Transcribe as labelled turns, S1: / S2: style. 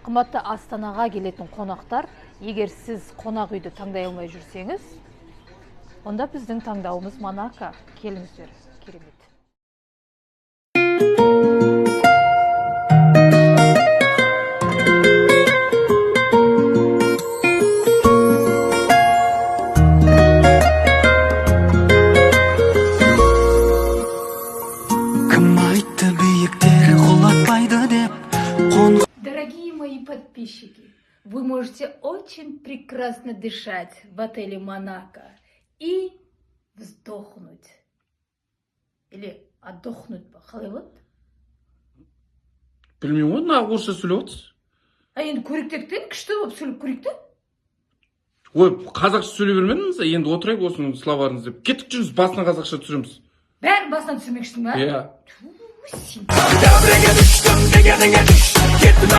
S1: Қымбатты Астанаға келетін қонақтар, егер сіз қонақ үйді таңдай алмай жүрсеңіз, онда біздің таңдауымыз Монако. Келіңіздер, керемет.
S2: Кім айтты биіктер құлатпайды деп қон?
S1: Дорогие мои подписчики, вы можете очень прекрасно дышать в отеле Монако и вздохнуть. Или отдохнуть па, қалай болады?
S3: Білмеймін ғой, нағып орысша сөйлеп отырсыз.
S1: А енді көрейік, күшті болып сөйлеп көрейік те.
S3: Ой, қазақша сөйлей бермедіңіз, енді отырайық осының словарыңыз деп. Кеттік, жүріңіз, басынан қазақша түсіреміз.
S1: Бәрін басынан түсірмекшісің ба?
S3: Иә.
S1: Ту, сен.
S2: Дәбіреге түштім, дегеніңе түш.